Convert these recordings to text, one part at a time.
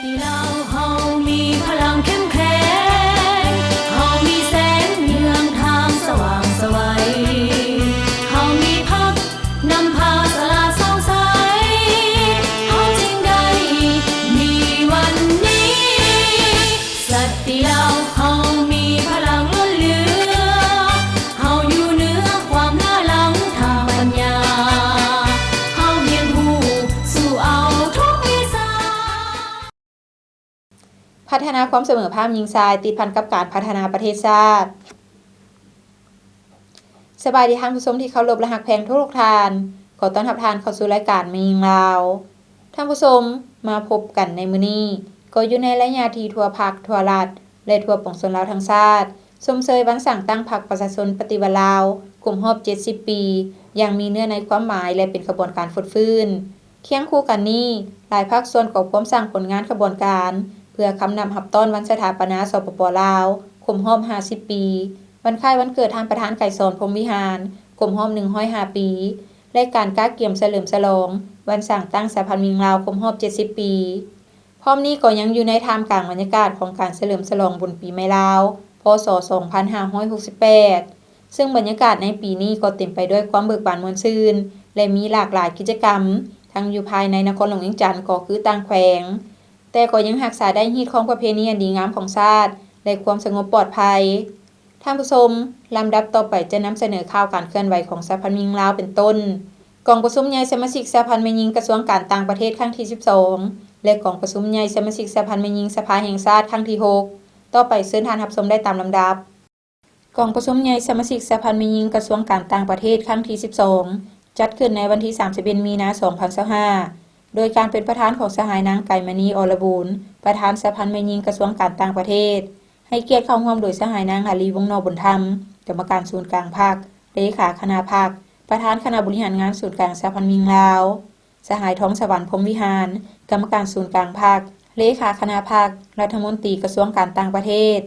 ທີ່ລາວເຮົາມີພະລັງເຂັ້ມແຂງ, ເຮົາມີແສງເຮືອງທາງສະຫວ່າງໄສວ, ເຮົາມີພັກນຳພາສະຫຼາດສ່ອງໃສ, ເຮົາຈຶ່ງໄດ້ມີວັນນີ້. ສັນຕິລາວເຮົາມີພະລັງລົ້ນເຫຼືອ, ເຮົາຢູ່ເໜືອຄວາມລ້າຫຼັງທາງປັນຍາ, ເຮົາຮຽນຮູ້ສູ້ເອົາທຸກວິຊາ. ພັດທະນາຄວາມສະເໝີພາບຍິງຊາຍ ຕິດພັນກັບການພັດທະນາປະເທດຊາດ. ສະບາຍດີທ່ານຜູ້ຊົມທີ່ເຄົາລົບ ແລະ ຮັກແພງທຸກໆທ່ານ. ຂໍຕ້ອນຮັບທ່ານເຂົ້າສູ່ລາຍການແມ່ຍິງລາວ. ທ່ານຜູ້ຊົມ, ມາພົບກັນໃນມື້ນີ້ ກໍຢູ່ໃນໄລຍະທີ່ທົ່ວພັກ, ທົ່ວລັດ ແລະ ທົ່ວປວງຊົນລາວທັງຊາດ ຊົມເຊີຍວັນສ້າງຕັ້ງພັກປະຊາຊົນປະຕິວັດລາວ ຄົບຮອບເຈັດສິບປີ ຢ່າງມີເນື້ອໃນຄວາມໝາຍ ແລະ ເປັນຂະບວນການຟົດຟື້ນ. ຄຽງຄູ່ກັນນີ້, ຫຼາຍພາກສ່ວນກໍພວມສ້າງຜົນງານຂະບວນການ ເພື່ອຄຳນັບຮັບຕ້ອນວັນສະຖາປະນາ ສປປ ລາວ ຄົບຮອບຫ້າສິບປີ, ວັນຄ້າຍວັນເກີດທ່ານປະທານໄກສອນ ພົມວິຫານ ຄົບຮອບໜຶ່ງຮ້ອຍຫ້າປີ ແລະ ການກະກຽມສະເຫຼີມສະຫຼອງວັນສ້າງຕັ້ງສະຫະພັນແມ່ຍິງລາວ ຄົບຮອບເຈັດສິບປີ. ພ້ອມນີ້ກໍຍັງຢູ່ໃນທ່າມກາງບັນຍາກາດຂອງການສະເຫຼີມສະຫຼອງບຸນປີໃໝ່ລາວ ພ.ສ. ສອງພັນຫ້າຮ້ອຍຫົກສິບແປດ ເຊິ່ງບັນຍາກາດໃນປີນີ້ກໍເຕັມໄປດ້ວຍຄວາມເບີກບານມ່ວນຊື່ນ ແລະ ມີຫຼາກຫຼາຍກິດຈະກຳ ທັງຢູ່ພາຍໃນນະຄອນຫຼວງວຽງຈັນ ກໍຄືຕ່າງແຂວງ, ແຕ່ກໍຍັງຮັກສາໄດ້ຮີດຄອງປະເພນີອັນດີງາມຂອງຊາດ ແລະ ຄວາມສະຫງົບປອດໄພ. ທ່ານຜູ້ຊົມ, ລຳດັບຕໍ່ໄປຈະນຳສະເໜີຂ່າວການເຄື່ອນໄຫວຂອງສະຫະພັນແມ່ຍິງລາວເປັນຕົ້ນ ກອງປະຊຸມໃຫຍ່ສະມາຊິກສະຫະພັນແມ່ຍິງກະຊວງການຕ່າງປະເທດຄັ້ງທີສິບສອງ ແລະ ກອງປະຊຸມໃຫຍ່ສະມາຊິກສະຫະພັນແມ່ຍິງສະພາແຫ່ງຊາດຄັ້ງທີຫົກ. ຕໍ່ໄປເຊີນທ່ານຮັບຊົມໄດ້ຕາມລຳດັບ. ກອງປະຊຸມໃຫຍ່ສະມາຊິກສະຫະພັນແມ່ຍິງກະຊວງການຕ່າງປະເທດຄັ້ງທີສິບສອງ ຈັດຂຶ້ນໃນວັນທີສາມສິບເອັດ ມີນາ ສອງພັນຊາວຫ້າ ໂດຍການເປັນປະທານຂອງສະຫາຍນາງ ໄກມະນີ ອລະບູນ ປະທານສະຫະພັນແມ່ຍິງກະຊວງການຕ່າງປະເທດ, ໃຫ້ກຽດເຂົ້າຮ່ວມໂດຍສະຫາຍນາງ ອາລີ ວົງນໍບຸນທຳ ກຳມະການສູນກາງພັກ, ເລຂາຄະນະພັກ, ປະທານຄະນະບໍລິຫານງານສູນກາງສະຫະພັນແມ່ຍິງລາວ, ສະຫາຍ ທອງສະຫວັນ ພົມວິຫານ ກຳມະການສູນກາງພັກ, ເລຂາຄະນະພັກ, ລັດຖະມົນຕີກະຊວງການຕ່າງປະເທດ.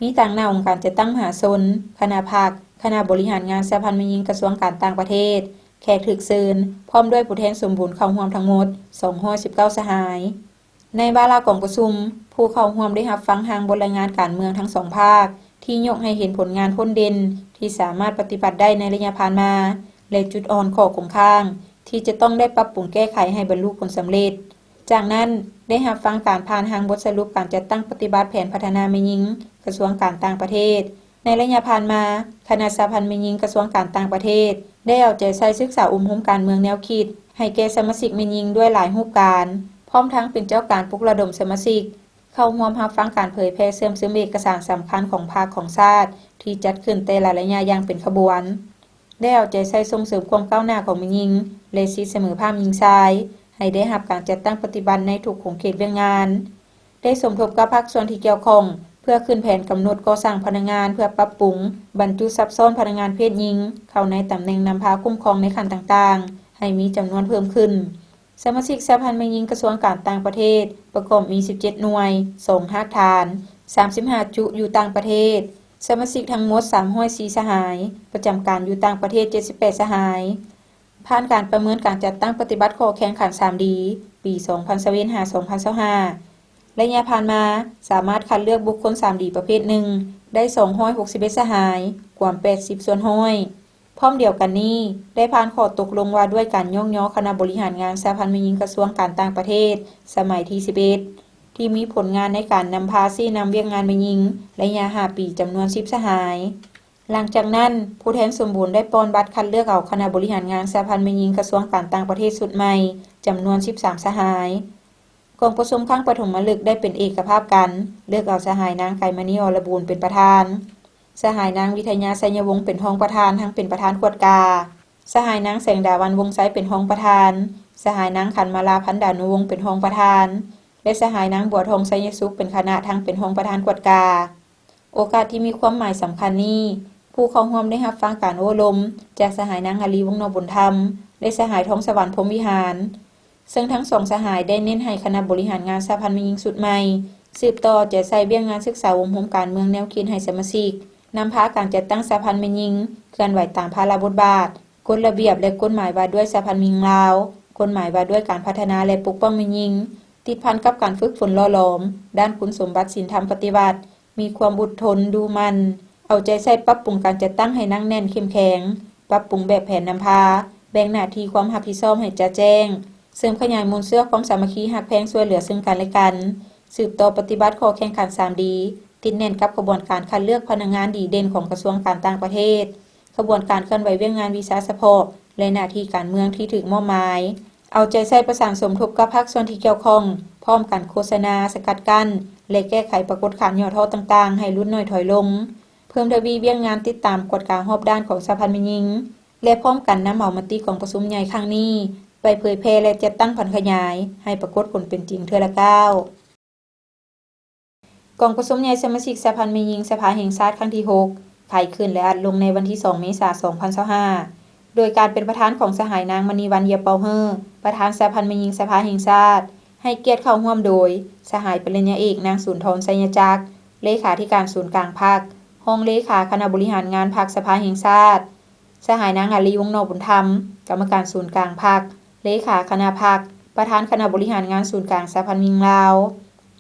ມີຕາງໜ້າອົງການຈັດຕັ້ງມະຫາຊົນ, ຄະນະພັກ, ຄະນະບໍລິຫານງານສະຫະພັນແມ່ຍິງກະຊວງການຕ່າງປະເທດ, ແຂກຖືກເຊີນ, ພ້ອມດ້ວຍຜູ້ແທນສົມບູນເຂົ້າຮ່ວມທັງໝົດ ສອງຮ້ອຍສິບເກົ້າ ສະຫາຍ. ໃນວາລະກອງປະຊຸມ, ຜູ້ເຂົ້າຮ່ວມໄດ້ຮັບຟັງຮ່າງບົດລາຍງານການເມືອງທັງສອງພາກ ທີ່ຍົກໃຫ້ເຫັນຜົນງານພົ້ນເດັ່ນທີ່ສາມາດປະຕິບັດໄດ້ໃນໄລຍະຜ່ານມາ ແລະ ຈຸດອ່ອນຂໍ້ຄົງຄ້າງທີ່ຈະຕ້ອງໄດ້ປັບປຸງແກ້ໄຂໃຫ້ບັນລຸຜົນສຳເລັດ. ຈາກນັ້ນ, ໄດ້ຮັບຟັງການຜ່ານຮ່າງບົດສະຫຼຸບການຈັດຕັ້ງປະຕິບັດແຜນພັດທະນາແມ່ຍິງ ກະຊວງການຕ່າງປະເທດ. ໃນໄລຍະຜ່ານມາ, ຄະນະສະຫະພັນແມ່ຍິງກະຊວງການຕ່າງປະເທດ ໄດ້ເອົາໃຈໃສ່ສຶກສາອົບຮົມການເມືອງແນວຄິດໃຫ້ແກ່ສະມາຊິກແມ່ຍິງດ້ວຍຫຼາຍຮູບການ, ພ້ອມທັງເປັນເຈົ້າການປຸກລະດົມສະມາຊິກເຂົ້າຮ່ວມຮັບຟັງການເຜີຍແຜ່ເຊື່ອມຊຶມເອກະສານສຳຄັນຂອງພັກຂອງຊາດທີ່ຈັດຂຶ້ນແຕ່ລະໄລຍະຢ່າງເປັນຂະບວນ. ໄດ້ເອົາໃຈໃສ່ສົ່ງເສີມຄວາມກ້າວໜ້າຂອງແມ່ຍິງ ແລະ ສິດສະເໝີພາບຍິງຊາຍ ໃຫ້ໄດ້ຮັບການຈັດຕັ້ງປະຕິບັດໃນທຸກຂົງເຂດວຽກງານ. ໄດ້ສົມທົບກັບພາກສ່ວນທີ່ກ່ຽວຂ້ອງ ເພື່ອຂຶ້ນແຜນກຳນົດກໍ່ສ້າງພະນັກງານ ເພື່ອປັບປຸງບັນຈຸສັບຊ້ອນພະນັກງານເພດຍິງ ເຂົ້າໃນຕຳແໜ່ງນຳພາຄຸ້ມຄອງໃນຂັ້ນຕ່າງໆ ໃຫ້ມີຈຳນວນເພີ່ມຂຶ້ນ. ສະມາຊິກສະຫະພັນແມ່ຍິງກະຊວງການຕ່າງປະເທດ ປະກອບມີສິບເຈັດໜ່ວຍ, ສອງຮາກຖານ, ສາມສິບຫ້າຈຸຢູ່ຕ່າງປະເທດ, ສະມາຊິກທັງໝົດສາມຮ້ອຍສີ່ສະຫາຍ, ປະຈຳການຢູ່ຕ່າງປະເທດເຈັດສິບແປດສະຫາຍ. ຜ່ານການປະເມີນການຈັດຕັ້ງປະຕິບັດຂໍ້ແຂ່ງຂັນສາມດີ ປີສອງພັນຊາວເອັດ ຫາ ສອງພັນຊາວຫ້າ ໄລຍະຜ່ານມາ ສາມາດຄັດເລືອກບຸກຄົນສາມດີປະເພດໜຶ່ງ ໄດ້ສອງຮ້ອຍຫົກສິບເອັດສະຫາຍ, ກວມແປດສິບສ່ວນຮ້ອຍ. ພ້ອມດຽວກັນນີ້, ໄດ້ຜ່ານຂໍ້ຕົກລົງວ່າດ້ວຍການຍ້ອງຍໍຄະນະບໍລິຫານງານສະຫະພັນແມ່ຍິງກະຊວງການຕ່າງປະເທດ ສະໄໝທີສິບເອັດ ທີ່ມີຜົນງານໃນການນຳພາຊີ້ນຳວຽກງານແມ່ຍິງ ໄລຍະຫ້າປີ ຈຳນວນສິບສະຫາຍ. ຫຼັງຈາກນັ້ນ, ຜູ້ແທນສົມບູນໄດ້ປ່ອນບັດຄັດເລືອກເອົາຄະນະບໍລິຫານງານສະຫະພັນແມ່ຍິງກະຊວງການຕ່າງປະເທດຊຸດໃໝ່ ຈຳນວນສິບສາມສະຫາຍ. ກອງປະຊຸມຄັ້ງປະຖົມມະລຶກໄດ້ເປັນເອກະພາບກັນ ເລືອກເອົາສະຫາຍນາງ ໄກມະນີ ອລະບູນ ເປັນປະທານ, ສະຫາຍນາງ ວິທະຍາ ໄຊຍະວົງ ເປັນຮອງປະທານ ທັງເປັນປະທານກວດກາ, ສະຫາຍນາງ ແສງດາວັນ ວົງໄຊ ເປັນຮອງປະທານ, ສະຫາຍນາງ ຂັນມາລາ ພັນດານຸວົງ ເປັນຮອງປະທານ ແລະ ສະຫາຍນາງ ບົວທອງ ໄຊຍະສຸກ ເປັນຄະນະ ທັງເປັນຮອງປະທານກວດກາ. ໂອກາດທີ່ມີຄວາມໝາຍສຳຄັນນີ້, ຜູ້ເຂົ້າຮ່ວມໄດ້ຮັບຟັງການໂອ້ລົມຈາກສະຫາຍນາງ ອາລີ ວົງນໍບຸນທຳ ແລະ ສະຫາຍ ທອງສະຫວັນ ພົມວິຫານ, ເຊິ່ງທັງສອງສະຫາຍໄດ້ເນັ້ນໃຫ້ຄະນະບໍລິຫານງານສະຫະພັນແມ່ຍິງຊຸດໃໝ່ ສືບຕໍ່ເອົາໃຈໃສ່ວຽກງານສຶກສາອົບຮົມການເມືອງແນວຄິດໃຫ້ສະມາຊິກ, ນຳພາການຈັດຕັ້ງສະຫະພັນແມ່ຍິງ ເຄື່ອນໄຫວຕາມພາລະບົດບາດ, ກົດລະບຽບ ແລະ ກົດໝາຍວ່າດ້ວຍສະຫະພັນແມ່ຍິງລາວ, ກົດໝາຍວ່າດ້ວຍການພັດທະນາ ແລະ ປົກປ້ອງແມ່ຍິງ, ຕິດພັນກັບການຝຶກຝົນຫຼໍ່ຫຼອມດ້ານຄຸນສົມບັດສິນທຳປະຕິວັດ, ມີຄວາມອົດທົນ, ດຸໝັ່ນ, ເອົາໃຈໃສ່ປັບປຸງການຈັດຕັ້ງໃຫ້ໜັກແໜ້ນເຂັ້ມແຂງ, ປັບປຸງແບບແຜນນຳພາ, ແບ່ງໜ້າທີ່ຄວາມຮັບຜິດຊອບໃຫ້ຈະແຈ້ງ, ເສີມຂະຫຍາຍມູນເຊື້ອຄວາມສາມັກຄີຮັກແພງຊ່ວຍເຫຼືອເຊິ່ງກັນແລະກັນ, ສືບຕໍ່ປະຕິບັດຂໍ້ແຂ່ງຂັນສາມດີ ຕິດແໜ້ນກັບຂະບວນການຄັດເລືອກພະນັກງານດີເດັ່ນຂອງກະຊວງການຕ່າງປະເທດ, ຂະບວນການເຄື່ອນໄຫວວຽກງານວິຊາສະເພາະ ແລະ ໜ້າທີ່ການເມືອງທີ່ຖືກມອບໝາຍ, ເອົາໃຈໃສ່ປະສານສົມທົບກັບພາກສ່ວນທີ່ກ່ຽວຂ້ອງ, ພ້ອມກັນໂຄສະນາ, ສະກັດກັ້ນ ແລະ ແກ້ໄຂປາກົດການຫຍໍ້ທໍ້ຕ່າງໆໃຫ້ຫຼຸດໜ້ອຍຖອຍລົງ, ເພີ່ມທະວີວຽກງານຕິດຕາມກວດກາຮອບດ້ານຂອງສະຫະພັນແມ່ຍິງ ແລະ ພ້ອມກັນນຳເອົາມະຕິກອງປະຊຸມໃຫຍ່ຄັ້ງນີ້ໄປເຜີຍແຜ່ ແລະ ຈັດຕັ້ງຜັນຂະຫຍາຍໃຫ້ປາກົດຜົນເປັນຈິງເທື່ອລະກ້າວ. ກອງປະຊຸມໃຫຍ່ສະມາຊິກສະຫະພັນແມ່ຍິງສະພາແຫ່ງຊາດຄັ້ງທີຫົກ ໄຂຂຶ້ນ ແລະ ອັດລົງໃນວັນທີສອງ ເມສາ ສອງພັນຊາວຫ້າ ໂດຍການເປັນປະທານຂອງສະຫາຍນາງ ມະນີວັນ ເຢັຽເປົາເຮີ ປະທານສະຫະພັນແມ່ຍິງສະພາແຫ່ງຊາດ, ໃຫ້ກຽດເຂົ້າຮ່ວມໂດຍ ສະຫາຍປະລິນຍາເອກ ນາງ ສູນທອນ ໄຊຍະຈັກ ເລຂາທິການສູນກາງພັກ, ຮອງເລຂາຄະນະບໍລິຫານງານພັກສະພາແຫ່ງຊາດ, ສະຫາຍນາງ ອາລີ ວົງນອກບຸນທຳ ກຳມະການສູນກາງພັກ, ເລຂາຄະນະພັກ, ປະທານຄະນະບໍລິຫານງານສູນກາງສະຫະພັນແມ່ຍິງລາວ,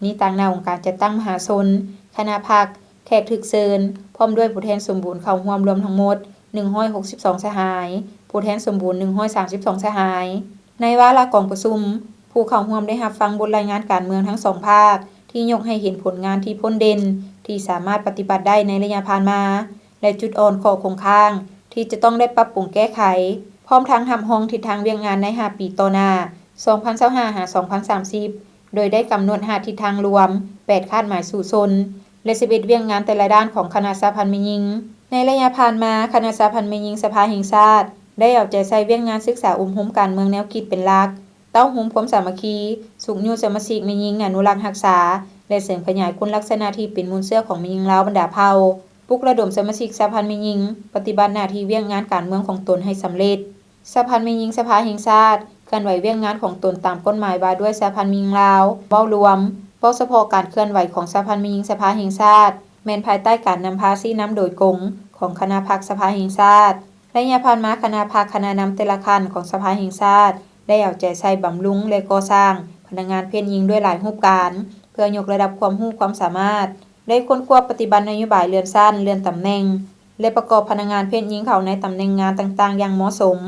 ມີຕາງໜ້າອົງການຈັດຕັ້ງມະຫາຊົນ, ຄະນະພັກ, ແຂກຖືກເຊີນ, ພ້ອມດ້ວຍຜູ້ແທນສົມບູນເຂົ້າຮ່ວມລວມທັງໝົດ ໜຶ່ງຮ້ອຍຫົກສິບສອງ ສະຫາຍ, ຜູ້ແທນສົມບູນ ໜຶ່ງຮ້ອຍສາມສິບສອງ ສະຫາຍ. ໃນວາລະກອງປະຊຸມ, ຜູ້ເຂົ້າຮ່ວມໄດ້ຮັບຟັງບົດລາຍງານການເມືອງທັງສອງພາກ ທີ່ຍົກໃຫ້ເຫັນຜົນງານທີ່ພົ້ນເດັ່ນ ທີ່ສາມາດປະຕິບັດໄດ້ໃນໄລຍະຜ່ານມາ ແລະ ຈຸດອ່ອນ, ຂໍ້ຄົງຄ້າງ ທີ່ຈະຕ້ອງໄດ້ປັບປຸງແກ້ໄຂ, ພ້ອມທັງຮັບຮອງທິດທາງວຽກງານໃນຫ້າປີຕໍ່ໜ້າ ສອງພັນຊາວຫ້າ ຫາ ສອງພັນສາມສິບ ໂດຍໄດ້ກຳນົດຫ້າທິດທາງລວມ, ແປດຄາດໝາຍສູ້ຊົນ ແລະ ສິບເອັດວຽກງານແຕ່ລະດ້ານຂອງຄະນະສະຫະພັນແມ່ຍິງ. ໃນໄລຍະຜ່ານມາ, ຄະນະສະຫະພັນແມ່ຍິງສະພາແຫ່ງຊາດ ໄດ້ເອົາໃຈໃສ່ວຽກງານສຶກສາອົບຮົມການເມືອງແນວຄິດເປັນຫຼັກ, ເຕົ້າໂຮມຄວາມສາມັກຄີ, ຊຸກຍູ້ສະມາຊິກແມ່ຍິງອະນຸລັກຮັກສາ ແລະ ເສີມຂະຫຍາຍຄຸນລັກສະນະທີ່ເປັນມູນເຊື້ອຂອງແມ່ຍິງລາວບັນດາເຜົ່າ, ປຸກລະດົມສະມາຊິກສະຫະພັນແມ່ຍິງປະຕິບັດໜ້າທີ່ວຽກງານການເມືອງຂອງຕົນໃຫ້ສຳເລັດ. ສະຫະພັນແມ່ຍິງສະພາແຫ່ງຊາດ ເຄື່ອນໄຫວວຽກງານຂອງຕົນຕາມກົດໝາຍວ່າດ້ວຍສະຫະພັນແມ່ຍິງລາວ ເວົ້າລວມ, ເວົ້າສະເພາະການເຄື່ອນໄຫວຂອງສະຫະພັນແມ່ຍິງສະພາແຫ່ງຊາດ ແມ່ນພາຍໃຕ້ການນຳພາຊີ້ນຳໂດຍກົງຂອງຄະນະພັກສະພາແຫ່ງຊາດ. ໄລຍະຜ່ານມາ, ຄະນະພັກ, ຄະນະນຳແຕ່ລະຂັ້ນຂອງສະພາແຫ່ງຊາດ ໄດ້ເອົາໃຈໃສ່ບຳລຸງ ແລະ ກໍ່ສ້າງພະນັກງານເພດຍິງດ້ວຍຫຼາຍຮູບການ ເພື່ອຍົກລະດັບຄວາມຮູ້ຄວາມສາມາດ, ໄດ້ຄົ້ນຄວ້າປະຕິບັດນະໂຍບາຍເລື່ອນຊັ້ນ, ເລື່ອນຕຳແໜ່ງ ແລະ ປະກອບພະນັກງານເພດຍິງເຂົ້າໃນຕຳແໜ່ງງານຕ່າງໆຢ່າງເໝາະສົມ.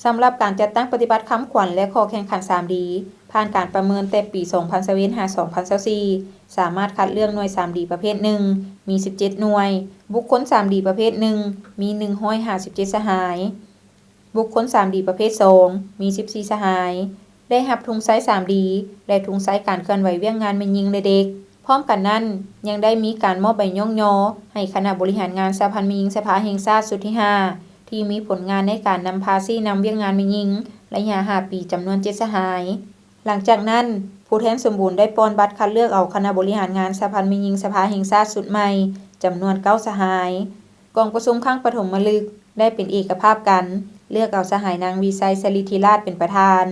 ສຳລັບການຈັດຕັ້ງປະຕິບັດຄຳຂວັນ ແລະ ຂໍ້ແຂ່ງຂັນສາມດີ ຜ່ານການປະເມີນແຕ່ປີສອງພັນຊາວເອັດ ຫາ ສອງພັນຊາວສີ່ ສາມາດຄັດເລືອກໜ່ວຍສາມດີປະເພດໜຶ່ງ ມີສິບເຈັດໜ່ວຍ, ບຸກຄົນສາມດີປະເພດໜຶ່ງ ມີໜຶ່ງຮ້ອຍຫ້າສິບເຈັດສະຫາຍ, ບຸກຄົນສາມດີປະເພດສອງ ມີສິບສີ່ສະຫາຍ, ໄດ້ຮັບທຸງໃຊ້ສາມດີ ແລະ ທຸງໃຊ້ການເຄື່ອນໄຫວວຽກງານແມ່ຍິງ ແລະ ເດັກ. ພ້ອມກັນນັ້ນ, ຍັງໄດ້ມີການມອບໃບຍ້ອງຍໍໃຫ້ຄະນະບໍລິຫານງານສະຫະພັນແມ່ຍິງສະພາແຫ່ງຊາດຊຸດທີຫ້າ ທີ່ມີຜົນງານໃນການນຳພາຊີ້ນຳວຽກງານແມ່ຍິງໄລຍະຫ້າປີ ຈຳນວນເຈັດສະຫາຍ. ຫຼັງຈາກນັ້ນ, ຜູ້ແທນສົມບູນໄດ້ປ່ອນບັດຄັດເລືອກເອົາຄະນະບໍລິຫານງານສະຫະພັນແມ່ຍິງສະພາແຫ່ງຊາດຊຸດໃໝ່ ຈຳນວນເກົ້າສະຫາຍ. ກອງປະຊຸມຄັ້ງປະຖົມມະລຶກໄດ້ເປັນເອກະພາບກັນ ເລືອກເອົາສະຫາຍນາງ ວິໄຊ ສະລິດທິລາດ ເປັນປະທານ,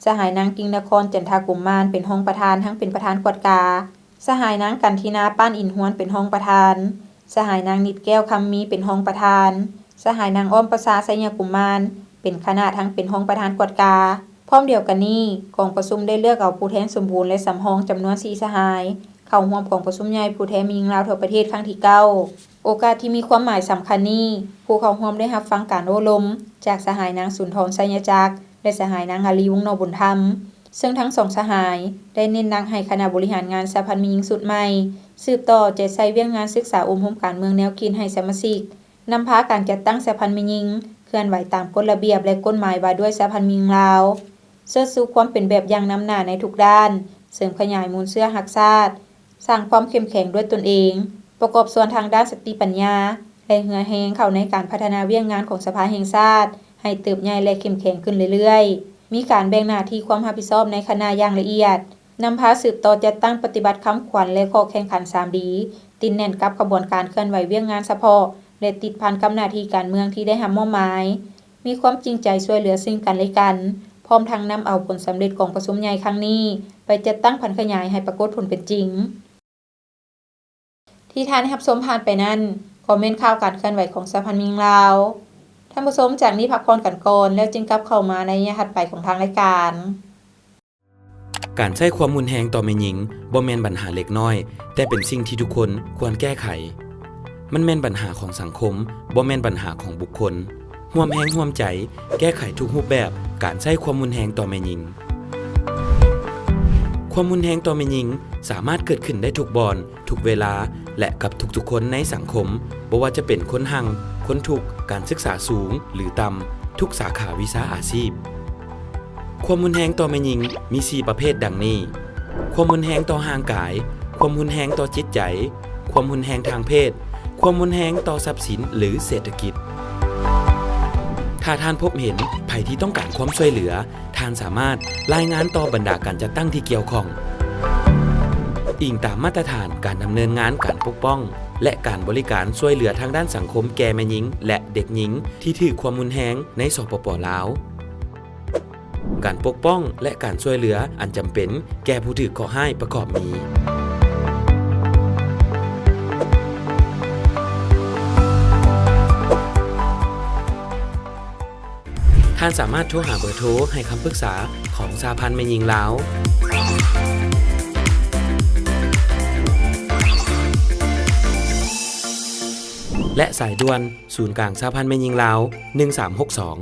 ສະຫາຍນາງ ກິ່ງນະຄອນ ຈັນທະກຸມມານ ເປັນຮອງປະທານ ທັງເປັນປະທານກວດກາ, ສະຫາຍນາງ ກັນທິນາ ປານອິນຮວນ ເປັນຮອງປະທານ, ສະຫາຍນາງ ນິດແກ້ວ ຄຳມີ ເປັນຮອງປະທານ, ສະຫາຍນາງ ອ້ອມປະຊາ ໄຊຍະກຸມານ ເປັນຄະນະ ທັງເປັນຮອງປະທານກວດກາ. ພ້ອມດຽວກັນນີ້, ກອງປະຊຸມໄດ້ເລືອກເອົາຜູ້ແທນສົມບູນ ແລະ ສຳຮອງ ຈຳນວນສີ່ສະຫາຍ ເຂົ້າຮ່ວມກອງປະຊຸມໃຫຍ່ຜູ້ແທນແມ່ຍິງລາວທົ່ວປະເທດຄັ້ງທີເກົ້າ. ໂອກາດທີ່ມີຄວາມໝາຍສຳຄັນນີ້, ຜູ້ເຂົ້າຮ່ວມໄດ້ຮັບຟັງການໂອ້ລົມຈາກສະຫາຍນາງ ສຸນທອນ ໄຊຍະຈັກ ແລະ ສະຫາຍນາງ ອາລີ ວົງນອກບຸນທຳ, ເຊິ່ງທັງສອງສະຫາຍໄດ້ເນັ້ນໜັກໃຫ້ຄະນະບໍລິຫານງານສະຫະພັນແມ່ຍິງຊຸດໃໝ່ ສືບຕໍ່ເອົາໃຈໃສ່ວຽກງານສຶກສາອົບຮົມການເມືອງແນວຄິດໃຫ້ສະມາຊິກ, ນຳພາການຈັດຕັ້ງສະຫະພັນແມ່ຍິງເຄື່ອນໄຫວຕາມກົດລະບຽບ ແລະ ກົດໝາຍວ່າດ້ວຍສະຫະພັນແມ່ຍິງລາວ, ເຊີດຊູຄວາມເປັນແບບຢ່າງນຳໜ້າໃນທຸກດ້ານ, ເສີມຂະຫຍາຍມູນເຊື້ອຮັກຊາດ, ສ້າງຄວາມເຂັ້ມແຂງດ້ວຍຕົນເອງ, ປະກອບສ່ວນທາງດ້ານສະຕິປັນຍາ ແລະ ເຫື່ອແຮງເຂົ້າໃນການພັດທະນາວຽກງານຂອງສະພາແຫ່ງຊາດໃຫ້ເຕີບໃຫຍ່ ແລະ ເຂັ້ມແຂງຂຶ້ນເລື້ອຍໆ, ມີການແບ່ງໜ້າທີ່ຄວາມຮັບຜິດຊອບໃນຄະນະຢ່າງລະອຽດ, ນຳພາສືບຕໍ່ຈັດຕັ້ງປະຕິບັດຄຳຂວັນ ແລະ ຂໍ້ແຂ່ງຂັນສາມດີ ຕິດແໜ້ນກັບຂະບວນການເຄື່ອນໄຫວວຽກງານສະເພາະ ແລະ ຕິດພັນກັບໜ້າທີ່ການເມືອງທີ່ໄດ້ຮັບມອບໝາຍ, ມີຄວາມຈິງໃຈຊ່ວຍເຫຼືອຊຶ່ງກັນ ແລະ ກັນ, ພ້ອມທັງນຳເອົາຜົນສຳເລັດກອງປະຊຸມໃຫຍ່ຄັ້ງນີ້ໄປຈັດຕັ້ງຜັນຂະຫຍາຍໃຫ້ປາກົດຜົນເປັນຈິງ. ທີ່ທ່ານໄດ້ຮັບຊົມຜ່ານໄປນັ້ນ ກໍແມ່ນຂ່າວການເຄື່ອນໄຫວຂອງສະຫະພັນແມ່ຍິງລາວ. ທ່ານຜູ້ຊົມ, ຈາກນີ້ພັກຜ່ອນກັນກ່ອນ ແລ້ວຈຶ່ງກັບເຂົ້າມາໃນໄລຍະຖັດໄປຂອງທາງລາຍການ. ການໃຊ້ຄວາມຮຸນແຮງຕໍ່ແມ່ຍິງບໍ່ແມ່ນບັນຫາເລັກນ້ອຍ, ແຕ່ເປັນສິ່ງທີ່ທຸກຄົນຄວນແກ້ໄຂ. ມັນແມ່ນບັນຫາຂອງສັງຄົມ, ບໍ່ແມ່ນບັນຫາຂອງບຸກຄົນ. ຮ່ວມແຮງຮ່ວມໃຈແກ້ໄຂທຸກຮູບແບບການໃຊ້ຄວາມຮຸນແຮງຕໍ່ແມ່ຍິງ. ຄວາມຮຸນແຮງຕໍ່ແມ່ຍິງສາມາດເກີດຂຶ້ນໄດ້ທຸກບ່ອນ, ທຸກເວລາ ແລະ ກັບທຸກໆຄົນໃນສັງຄົມ, ບໍ່ວ່າຈະເປັນຄົນຮັ່ງ, ຄົນທຸກ, ການສຶກສາສູງ ຫຼື ຕ່ຳ, ທຸກສາຂາວິຊາອາຊີບ. ຄວາມຮຸນແຮງຕໍ່ແມ່ຍິງມີສີ່ປະເພດດັ່ງນີ້: ຄວາມຮຸນແຮງຕໍ່ຮ່າງກາຍ, ຄວາມຮຸນແຮງຕໍ່ຈິດໃຈ, ຄວາມຮຸນແຮງທາງເພດ, ຄວາມຮຸນແຮງຕໍ່ຊັບສິນ ຫຼື ເສດຖະກິດ. ຖ້າທ່ານພົບເຫັນໃຜທີ່ຕ້ອງການຄວາມຊ່ວຍເຫຼືອ, ທ່ານສາມາດລາຍງານຕໍ່ບັນດາການຈັດຕັ້ງທີ່ກ່ຽວຂ້ອງ. ອີງຕາມມາດຕະຖານການດຳເນີນງານການປົກປ້ອງ ແລະ ການບໍລິການຊ່ວຍເຫຼືອທາງດ້ານສັງຄົມແກ່ແມ່ຍິງ ແລະ ເດັກຍິງທີ່ຖືກຄວາມຮຸນແຮງໃນ ສປປ ລາວ. ການປົກປ້ອງ ແລະ ການຊ່ວຍເຫຼືອອັນຈຳເປັນແກ່ຜູ້ຖືກເຄາະຮ້າຍປະກອບມີ. ທ່ານສາມາດໂທຫາເບີໂທໃຫ້ຄຳປຶກສາຂອງສະຫະພັນແມ່ຍິງລາວ ແລະ ສາຍດ່ວນສູນກາງສະຫະພັນແມ່ຍິງລາວ ໜຶ່ງສາມຫົກສອງ.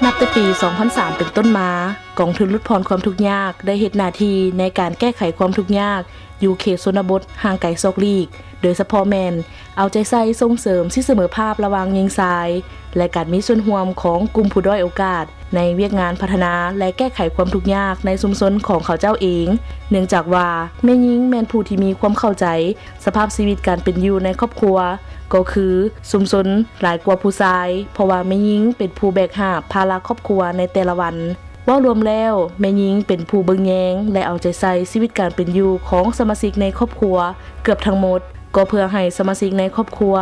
ນັບແຕ່ປີສອງພັນສາມເປັນຕົ້ນມາ, ກອງທຶນຫຼຸດຜ່ອນຄວາມທຸກຍາກໄດ້ເຮັດໜ້າທີ່ໃນການແກ້ໄຂຄວາມທຸກຍາກຢູ່ເຂດຊົນນະບົດຫ່າງໄກສອກຫຼີກ, ໂດຍສະເພາະແມ່ນເອົາໃຈໃສ່ສົ່ງເສີມສິດສະເໝີພາບລະຫວ່າງຍິງຊາຍ ແລະ ການມີສ່ວນຮ່ວມຂອງກຸ່ມຜູ້ດ້ອຍໂອກາດໃນວຽກງານພັດທະນາ ແລະ ແກ້ໄຂຄວາມທຸກຍາກໃນຊຸມຊົນຂອງເຂົາເຈົ້າເອງ, ເນື່ອງຈາກວ່າແມ່ຍິງແມ່ນຜູ້ທີ່ມີຄວາມເຂົ້າໃຈ ສະພາບຊີວິດການເປັນຢູ່ໃນຄອບຄົວກໍຄືຊຸມຊົນຫຼາຍກວ່າຜູ້ຊາຍ, ເພາະວ່າແມ່ຍິງເປັນຜູ້ແບກຫາບພາລະຄອບຄົວໃນແຕ່ລະວັນ. ເວົ້າລວມແລ້ວ, ແມ່ຍິງເປັນຜູ້ເບິ່ງແຍງ ແລະ ເອົາໃຈໃສ່ຊີວິດການເປັນຢູ່ຂອງສະມາຊິກໃນຄອບຄົວເກືອບທັງໝົດ, ກໍເພື່ອໃຫ້ສະມາຊິກໃນຄອບຄົວ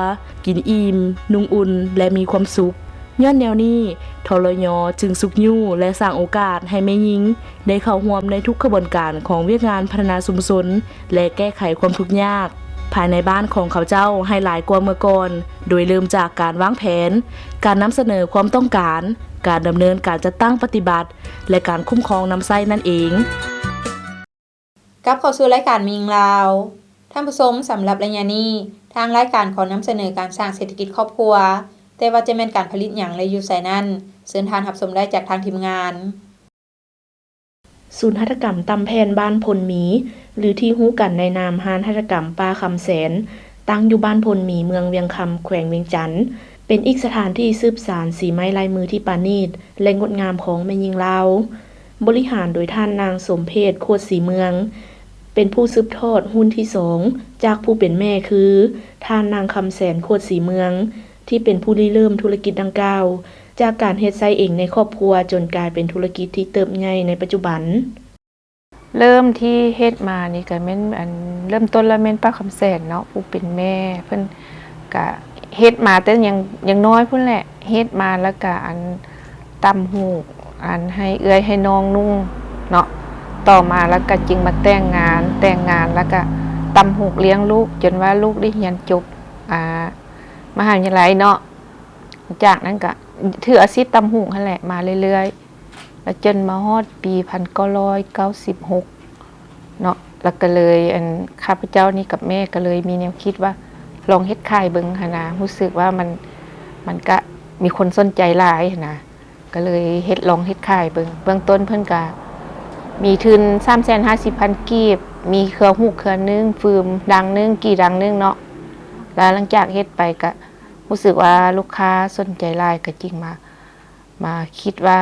ກິນອີ່ມ, ນຸ່ງອຸ່ນ ແລະ ມີຄວາມສຸກ. ຍ້ອນແນວນີ້, ທລຍ ຈຶ່ງຊຸກຍູ້ ແລະ ສ້າງໂອກາດໃຫ້ແມ່ຍິງໄດ້ເຂົ້າຮ່ວມໃນທຸກຂະບວນການຂອງວຽກງານພັດທະນາຊຸມຊົນ ແລະ ແກ້ໄຂຄວາມທຸກຍາກພາຍໃນບ້ານຂອງເຂົາເຈົ້າໃຫ້ຫຼາຍກວ່າເມື່ອກ່ອນ, ໂດຍເລີ່ມຈາກການວາງແຜນ, ການນຳສະເໜີຄວາມຕ້ອງການ, ການດຳເນີນການຈັດຕັ້ງປະຕິບັດ ແລະ ການຄຸ້ມຄອງນຳໃຊ້ນັ້ນເອງ. ກັບເຂົ້າສູ່ລາຍການແມ່ຍິງລາວ. ທ່ານຜູ້ຊົມ, ສຳລັບໄລຍະນີ້, ທາງລາຍການຂໍນຳສະເໜີການສ້າງເສດຖະກິດຄອບຄົວ, ແຕ່ວ່າຈະແມ່ນການຜະລິດຫຍັງ ແລະ ຢູ່ໃສນັ້ນ, ເຊີນທ່ານຮັບຊົມໄດ້ຈາກທາງທີມງານ. ສູນຫັດຖະກຳຕ່ຳແຜ່ນບ້ານໂພນມີ ຫຼື ທີ່ຮູ້ກັນໃນນາມຮ້ານຫັດຖະກຳປ້າຄຳແສນ, ຕັ້ງຢູ່ບ້ານໂພນມີ ເມືອງວຽງຄຳ ແຂວງວຽງຈັນ, ເປັນອີກສະຖານທີ່ສືບສານສີໄມ້ລາຍມືທີ່ປານີດ ແລະ ງົດງາມຂອງແມ່ຍິງລາວ. ບໍລິຫານໂດຍທ່ານນາງສົມເພດ ໂຄດສີເມືອງ, ເປັນຜູ້ສືບທອດຮຸ່ນທີສອງ ຈາກຜູ້ເປັນແມ່ຄື ທ່ານນາງຄຳແສນ ໂຄດສີເມືອງ ທີ່ເປັນຜູ້ລິເລີ່ມທຸລະກິດດັ່ງກ່າວ ຈາກການເຮັດໃຊ້ເອງໃນຄອບຄົວ ຈົນກາຍເປັນທຸລະກິດທີ່ເຕີບໃຫຍ່ໃນປັດຈຸບັນ. ເລີ່ມທີ່ເຮັດມານີ້ກະແມ່ນ ອັນ ເລີ່ມຕົ້ນລະແມ່ນປ້າຄຳແສນເນາະ ຜູ້ເປັນແມ່ ເພິ່ນກະເຮັດມາແຕ່ຍັງ ຍັງນ້ອຍພຸ້ນແຫຼະ ເຮັດມາລະກະ ອັນ ຕ່ຳຫູກ ອັນ ໃຫ້ເອື້ອຍໃຫ້ນ້ອງນຸ່ງເນາະ ຕໍ່ມາລະກະຈຶ່ງມາແຕ່ງງານ ແຕ່ງງານລະກະຕ່ຳຫູກລ້ຽງລູກ ຈົນວ່າລູກໄດ້ຮຽນຈົບ ອ່າ ມະຫາວິທະຍາໄລເນາະ ຈາກນັ້ນກະຖືອາຊີບຕ່ຳຫູກຫັ້ນແຫຼະມາເລື້ອຍໆ ລະຈົນມາຮອດປີພັນເກົ້າຮ້ອຍເກົ້າສິບຫົກເນາະ ລະກະເລີຍ ອັນ ຂ້າພະເຈົ້ານີ້ກັບແມ່ກະເລີຍມີແນວຄິດວ່າລອງເຮັດຂາຍເບິ່ງຫັ້ນນະ ຮູ້ສຶກວ່າມັນ ມັນກະມີຄົນສົນໃຈຫຼາຍຫັ້ນນະ ກະເລີຍເຮັດ ລອງເຮັດຂາຍເບິ່ງ ເບື້ອງຕົ້ນເພິ່ນກະມີທຶນສາມແສນຫ້າສິບພັນກີບ ມີເຄືອຫູກເຄືອໜຶ່ງ ຟືມດັງໜຶ່ງ ກີ່ດັງໜຶ່ງເນາະ ລະຫຼັງຈາກເຮັດໄປກະ ຮູ້ສຶກວ່າລູກຄ້າສົນໃຈຫຼາຍ ກະຈຶ່ງມາ ມາຄິດວ່າ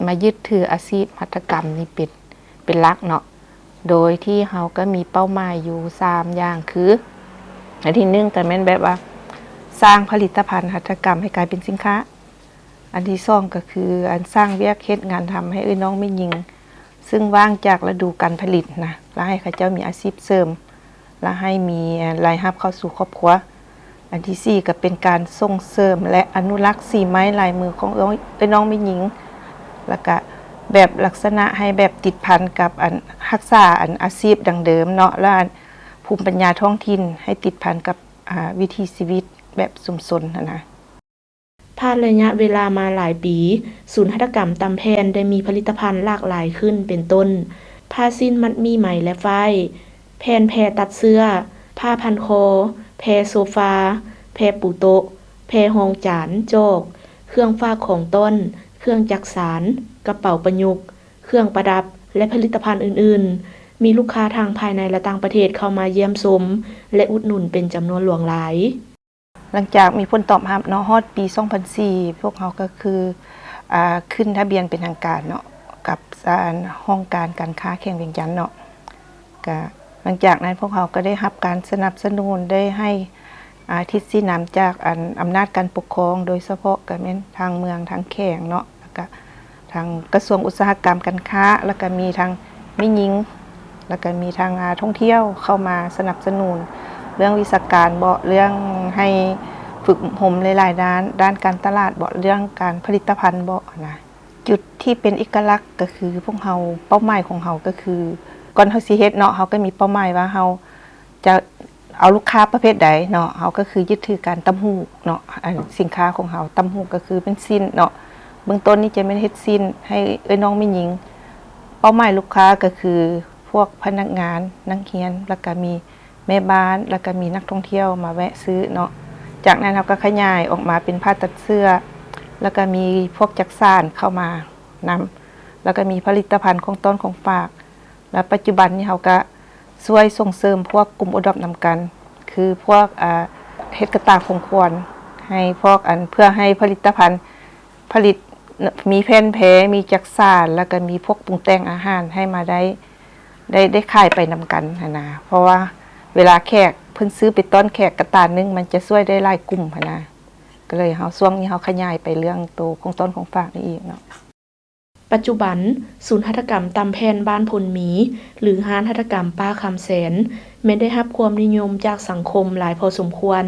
ມາຍຶດຖືອາຊີບຫັດຖະກຳນີ້ເປັນ ເປັນຫຼັກເນາະ ໂດຍທີ່ເຮົາກະມີເປົ້າໝາຍຢູ່ສາມຢ່າງຄື ອັນທີໜຶ່ງກະແມ່ນແບບວ່າສ້າງຜະລິດຕະພັນຫັດຖະກຳໃຫ້ກາຍເປັນສິນຄ້າ ອັນທີສອງກະຄື ອັນ ສ້າງວຽກເຮັດງານທຳໃຫ້ເອື້ອຍນ້ອງແມ່ຍິງ ຊຶ່ງວ່າງຈາກລະດູການຜະລິດນະ ລະໃຫ້ເຂົາເຈົ້າມີອາຊີບເສີມ ລະໃຫ້ມີ ລາຍຮັບເຂົ້າສູ່ຄອບຄົວ. ອັນທີສີ່ກະເປັນການສົ່ງເສີມ ແລະ ອະນຸລັກສີໄມ້ລາຍມືຂອງເອື້ອຍນ້ອງແມ່ຍິງ ລະກະແບບລັກສະນະໃຫ້ແບບຕິດພັນກັບ ອັນ ຮັກສາ ອັນ ອາຊີບດັ້ງເດີມເນາະ ລະ ອັນ ພູມປັນຍາທ້ອງຖິ່ນໃຫ້ຕິດພັນກັບ ອາ ວິຖີຊີວິດແບບຊຸມຊົນຫັ້ນນະ. ຜ່ານໄລຍະເວລາມາຫຼາຍປີ, ສູນຫັດຖະກຳຕຳແຜ່ນໄດ້ມີຜະລິດຕະພັນຫຼາກຫຼາຍຂຶ້ນ ເປັນຕົ້ນ ຜ້າສິ້ນມັດໝີ້ໄໝ ແລະ ຝ້າຍ, ແຜ່ນແພຕັດເສື້ອ, ຜ້າພັນຄໍ, ແພໂຊຟາ, ແພປູໂຕະ, ແພຮອງຈານ, ຈອກ, ເຄື່ອງຝາກຂອງຕ້ອນ, ເຄື່ອງຈັກສານ, ກະເປົາປະຍຸກ, ເຄື່ອງປະດັບ ແລະ ຜະລິດຕະພັນອື່ນໆ. ມີລູກຄ້າທັງພາຍໃນ ແລະ ຕ່າງປະເທດເຂົ້າມາຢ້ຽມຊົມ ແລະ ອຸດໜູນເປັນຈຳນວນຫຼວງຫຼາຍ. ຫຼັງຈາກມີຜົນຕອບຮັບເນາະ, ຮອດປີສອງພັນສີ່ ພວກເຮົາກໍຄື ອ່າ ຂຶ້ນທະບຽນເປັນທາງການເນາະ ກັບ ອ່າ ຫ້ອງການການຄ້າແຂວງວຽງຈັນເນາະ. ກະຫຼັງຈາກນັ້ນພວກເຮົາກໍໄດ້ຮັບການສະໜັບສະໜູນ, ໄດ້ໃຫ້ ອ່າ ທິດຊີ້ນຳຈາກ ອັນ ອຳນາດການປົກຄອງ, ໂດຍສະເພາະກໍແມ່ນທາງເມືອງ, ທາງແຂວງເນາະ, ແລ້ວກະ ທາງກະຊວງອຸດສາຫະກຳການຄ້າ ແລ້ວກະມີທາງແມ່ຍິງ ແລ້ວກະມີທາງ ອາ ທ່ອງທ່ຽວເຂົ້າມາສະໜັບສະໜູນເລື່ອງວິຊາການເບາະ, ເລື່ອງໃຫ້ຝຶກອົບຮົມຫຼາຍໆດ້ານ, ດ້ານການຕະຫຼາດເບາະ, ເລື່ອງການຜະລິດຕະພັນເບາະນະ. ຈຸດທີ່ເປັນເອກະລັກກໍຄືພວກເຮົາ, ເປົ້າໝາຍຂອງເຮົາກໍຄື ກ່ອນເຮົາຊິເຮັດເນາະ, ເຮົາກໍມີເປົ້າໝາຍວ່າເຮົາຈະ ເອົາລູກຄ້າປະເພດໃດເນາະ, ເຮົາກໍຄືຍຶດຖືການຕ່ຳຫູກເນາະ. ອັນສິນຄ້າຂອງເຮົາ ຕ່ຳຫູກກໍຄືເປັນຊີ້ນເນາະ, ເບື້ອງຕົ້ນນີ້ຈະແມ່ນເຮັດຊີ້ນໃຫ້ເອື້ອຍນ້ອງແມ່ຍິງ. ເປົ້າໝາຍລູກຄ້າກໍຄືພວກພະນັກງານ, ນັກຮຽນ, ແລ້ວກະມີແມ່ບ້ານ, ແລ້ວກະມີນັກທ່ອງທ່ຽວມາແວະຊື້ເນາະ. ຈາກນັ້ນເຮົາກໍຂະຫຍາຍອອກມາເປັນຜ້າຕັດເສື້ອ, ແລ້ວກະມີພວກຈັກສານເຂົ້າມານຳ, ແລ້ວກະມີຜະລິດຕະພັນຂອງຕ້ອນຂອງຝາກ. ແລ້ວປັດຈຸບັນນີ້ເຮົາກະຊ່ວຍສົ່ງເສີມພວກກຸ່ມໂອດອບນຳກັນ ຄືພວກ ອາ ເຮັດກະຕ່າຂອງຂວັນໃຫ້ພວກ ອັນ ເພື່ອໃຫ້ຜະລິດຕະພັນຜະລິດ ມີແຜ່ນແພ, ມີຈັກສານ ແລ້ວກະມີພວກປຸງແຕ່ງອາຫານໃຫ້ມາໄດ້ ໄດ້ ໄດ້ຂາຍໄປນຳກັນຫັ້ນນະ. ເພາະວ່າເວລາແຂກເພິ່ນຊື້ໄປຕ້ອນແຂກ ກະຕ່າໜຶ່ງມັນຈະຊ່ວຍໄດ້ຫຼາຍກຸ່ມຫັ້ນນະ. ກໍເລີຍເຮົາ ຊ່ວງນີ້ເຮົາຂະຫຍາຍໄປເລື່ອງໂຕຂອງຕ້ອນຂອງຝາກນີ້ອີກເນາະ. ປັດຈຸບັນ, ສູນຫັດຖະກຳຕ່ຳແຜ່ນບ້ານໂພນມີ ຫຼື ຮ້ານຫັດຖະກຳປ້າຄຳແສນ ແມ່ນໄດ້ຮັບຄວາມນິຍົມຈາກສັງຄົມຫຼາຍພໍສົມຄວນ,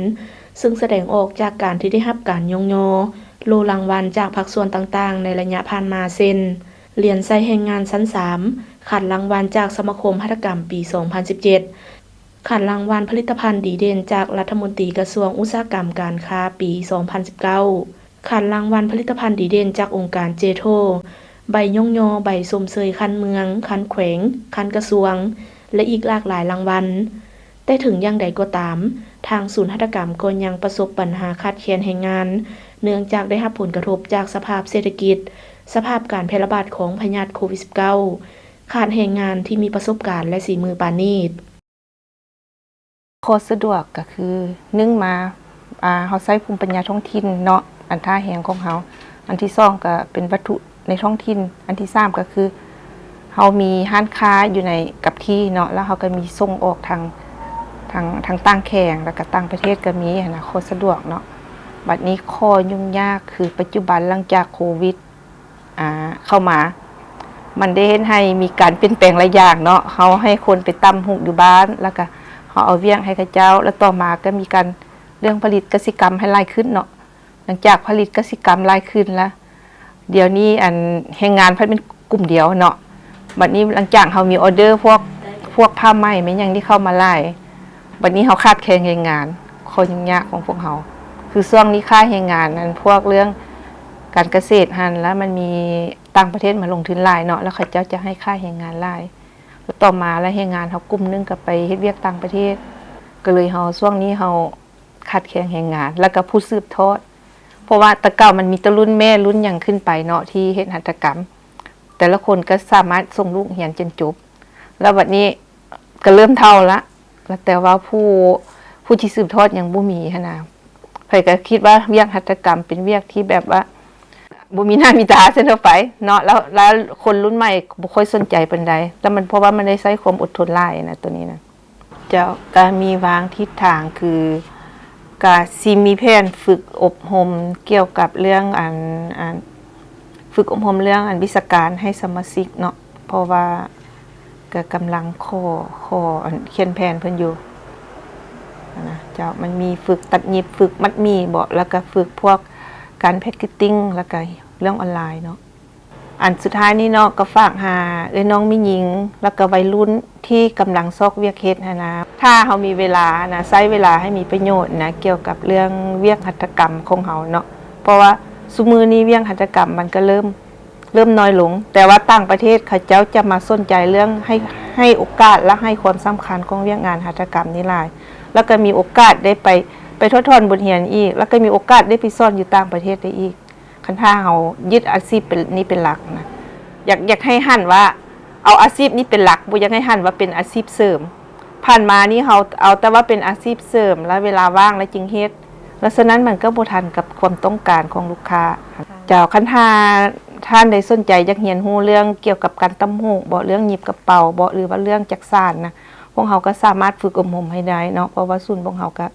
ເຊິ່ງສະແດງອອກຈາກການທີ່ໄດ້ຮັບການຍ້ອງຍໍໂລ່ລາງວັນຈາກພາກສ່ວນຕ່າງໆໃນໄລຍະຜ່ານມາ ເຊັ່ນ ຫຼຽນໃສ່ແຮງງານຊັ້ນສາມ, ຂັນລາງວັນຈາກສະມາຄົມຫັດຖະກຳປີສອງພັນສິບເຈັດ, ຂັນລາງວັນຜະລິດຕະພັນດີເດັ່ນຈາກລັດຖະມົນຕີກະຊວງອຸດສາຫະກຳການຄ້າປີສອງພັນສິບເກົ້າ, ຂັນລາງວັນຜະລິດຕະພັນດີເດັ່ນຈາກອົງການເຈໂທ, ໃບຍ້ອງຍໍ, ໃບຊົມເຊີຍຂັ້ນເມືອງ, ຂັ້ນແຂວງ, ຂັ້ນກະຊວງ ແລະ ອີກຫຼາກຫຼາຍລາງວັນ. ແຕ່ເຖິງຢ່າງໃດກໍຕາມ, ທາງສູນຫັດຖະກຳກໍຍັງປະສົບບັນຫາຂາດແຄນແຮງງານ, ເນື່ອງຈາກໄດ້ຮັບຜົນກະທົບຈາກສະພາບເສດຖະກິດ, ສະພາບການແຜ່ລະບາດຂອງພະຍາດໂຄວິດສິບເກົ້າ, ຂາດແຮງງານທີ່ມີປະສົບການ ແລະ ສີມືປານນີດ. ຂໍ້ສະດວກກໍຄື ໜຶ່ງມາ ອາ ເຮົາໃຊ້ພູມປັນຍາທ້ອງຖິ່ນເນາະ ອັນທ່າແຮງຂອງເຮົາ, ອັນທີສອງກໍເປັນວັດຖຸໃນທ້ອງຖິ່ນ, ອັນທີສາມກໍຄືເຮົາມີຮ້ານຄ້າຢູ່ໃນກັບທີ່ເນາະ ແລ້ວເຮົາກໍມີສົ່ງອອກທາງ ທາງ ທາງຕ່າງແຂວງ ແລ້ວກໍຕ່າງປະເທດກໍມີຫັ້ນນະ, ຂໍ້ສະດວກເນາະ. ບັດນີ້ຂໍ້ຫຍຸ້ງຍາກຄືປັດຈຸບັນຫຼັງຈາກໂຄວິດ ອ່າ ເຂົ້າມາ ມັນໄດ້ເຮັດໃຫ້ມີການປ່ຽນແປງຫຼາຍຢ່າງເນາະ, ເຮົາໃຫ້ຄົນໄປຕ່ຳຫູກຢູ່ບ້ານ ແລ້ວກະເຮົາເອົາວຽກໃຫ້ເຂົາເຈົ້າ ແລ້ວຕໍ່ມາກໍມີການເລື່ອງຜະລິດກະສິກຳໃຫ້ຫຼາຍຂຶ້ນເນາະ. ຫຼັງຈາກຜະລິດກະສິກຳຫຼາຍຂຶ້ນລະ ດຽວນີ້ອັນແຮງງານພັດແມ່ນກຸ່ມດຽວເນາະ, ບັດນີ້ຫຼັງຈາກເຮົາມີອໍເດີພວກ ພວກຜ້າໄໝແມ່ນຫຍັງທີ່ເຂົ້າມາຫຼາຍ ບັດນີ້ເຮົາຂາດແຄນແຮງງານ. ຂໍ້ຫຍຸ້ງຍາກຂອງພວກເຮົາ ຄືຊ່ວງນີ້ຄ່າແຮງງານ ອັນພວກເລື່ອງການກະເສດຫັ້ນ ລະມັນມີຕ່າງປະເທດມາລົງທຶນຫຼາຍເນາະ, ລະເຂົາເຈົ້າຈະໃຫ້ຄ່າແຮງງານຫຼາຍ, ລະຕໍ່ມາລະແຮງງານເຮົາກຸ່ມໜຶ່ງກໍໄປເຮັດວຽກຕ່າງປະເທດ, ກໍເລີຍເຮົາ ຊ່ວງນີ້ເຮົາຂາດແຄນແຮງງານ ລະກະຜູ້ສືບທອດ, ເພາະວ່າແຕ່ເກົ່າມັນມີແຕ່ລຸ້ນແມ່ລຸ້ນຫຍັງຂຶ້ນໄປເນາະ ທີ່ເຮັດຫັດຖະກຳ, ແຕ່ລະຄົນກໍສາມາດສົ່ງລູກຮຽນຈົນຈົບ, ລະບັດນີ້ ກໍເລີ່ມເຖົ້າລະ ແຕ່ວ່າຜູ້ ຜູ້ທີ່ສືບທອດຍັງບໍ່ມີຫັ້ນນະ. ຂ້ອຍກໍຄິດວ່າວຽກຫັດຖະກຳເປັນວຽກທີ່ແບບວ່າບໍ່ມີໜ້າມີຕາຊັ້ນທົ່ວໄປເນາະ, ແລ້ວ ແລ້ວຄົນລຸ້ນໃໝ່ບໍ່ຄ່ອຍສົນໃຈປານໃດ, ແລ້ວມັນ ເພາະວ່າມັນໄດ້ໃຊ້ຄວາມອົດທົນຫຼາຍນະ ໂຕນີ້ນະ. ເຈົ້າ ກໍມີວາງທິດທາງ ຄື ກະຊິມີແຜນຝຶກອົບຮົມກ່ຽວກັບເລື່ອງອັນ ອັນ ຝຶກອົບຮົມເລື່ອງອັນວິຊາການໃຫ້ສະມາຊິກເນາະ, ເພາະວ່າກະກຳລັງຂໍ ຂໍອັນຂຽນແຜນເພິ່ນຢູ່ຫັ້ນນະເຈົ້າ. ມັນມີຝຶກຕັດຫຍິບ, ຝຶກມັດໝີ້ເບາະ, ແລ້ວກະຝຶກພວກການແພັກເກດຕິງ, ແລ້ວກະເລື່ອງອອນລາຍເນາະ. ອັນສຸດທ້າຍນີ້ເນາະ ກໍຝາກຫາເອື້ອຍນ້ອງແມ່ຍິງ ແລ້ວກໍໄວລຸ້ນທີ່ກຳລັງຊອກວຽກເຮັດຫັ້ນນະ, ຖ້າເຮົາມີເວລານະ ໃຊ້ເວລາໃຫ້ມີປະໂຫຍດນະ ກ່ຽວກັບເລື່ອງວຽກຫັດຖະກຳຂອງເຮົາເນາະ, ເພາະວ່າຊຸມື້ນີ້ວຽກຫັດຖະກຳມັນກໍເລີ່ມ ເລີ່ມນ້ອຍລົງ, ແຕ່ວ່າຕ່າງປະເທດເຂົາເຈົ້າຈະມາສົນໃຈເລື່ອງໃຫ້ ໃຫ້ໂອກາດ ແລະ ໃຫ້ຄວາມສຳຄັນຂອງວຽກງານຫັດຖະກຳນີ້ຫຼາຍ, ແລ້ວກໍມີໂອກາດໄດ້ໄປ ໄປຖອດຖອນບົດຮຽນອີກ, ແລ້ວກໍມີໂອກາດໄດ້ໄປສອນຢູ່ຕ່າງປະເທດໄດ້ອີກ. ຄັນຖ້າເຮົາຍຶດອາຊີບເປັນ ນີ້ເປັນຫຼັກນະ, ຢາກ ຢາກໃຫ້ຫັນວ່າເອົາອາຊີບນີ້ເປັນຫຼັກ, ບໍ່ຢາກໃຫ້ຫັນວ່າເປັນອາຊີບເສີມ. ຜ່ານມານີ້ເຮົາເອົາແຕ່ວ່າເປັນອາຊີບເສີມ ແລະ ເວລາວ່າງແລ້ວຈຶ່ງເຮັດ, ແລະ ສະນັ້ນມັນກໍບໍ່ທັນກັບຄວາມຕ້ອງການຂອງລູກຄ້າ. ເຈົ້າ, ຄັນຖ້າທ່ານໃດສົນໃຈຢາກຮຽນຮູ້ເລື່ອງກ່ຽວກັບການຕ່ຳຫູກບໍ ເລື່ອງຫຍິບກະເປົາບໍ ຫຼືວ່າເລື່ອງຈັກສານນະ, ພວກເຮົາກໍສາມາດຝຶກອົບຮົມໃຫ້ໄດ້ເນາະ, ເພາະວ່າສູນພວກເຮົາກໍ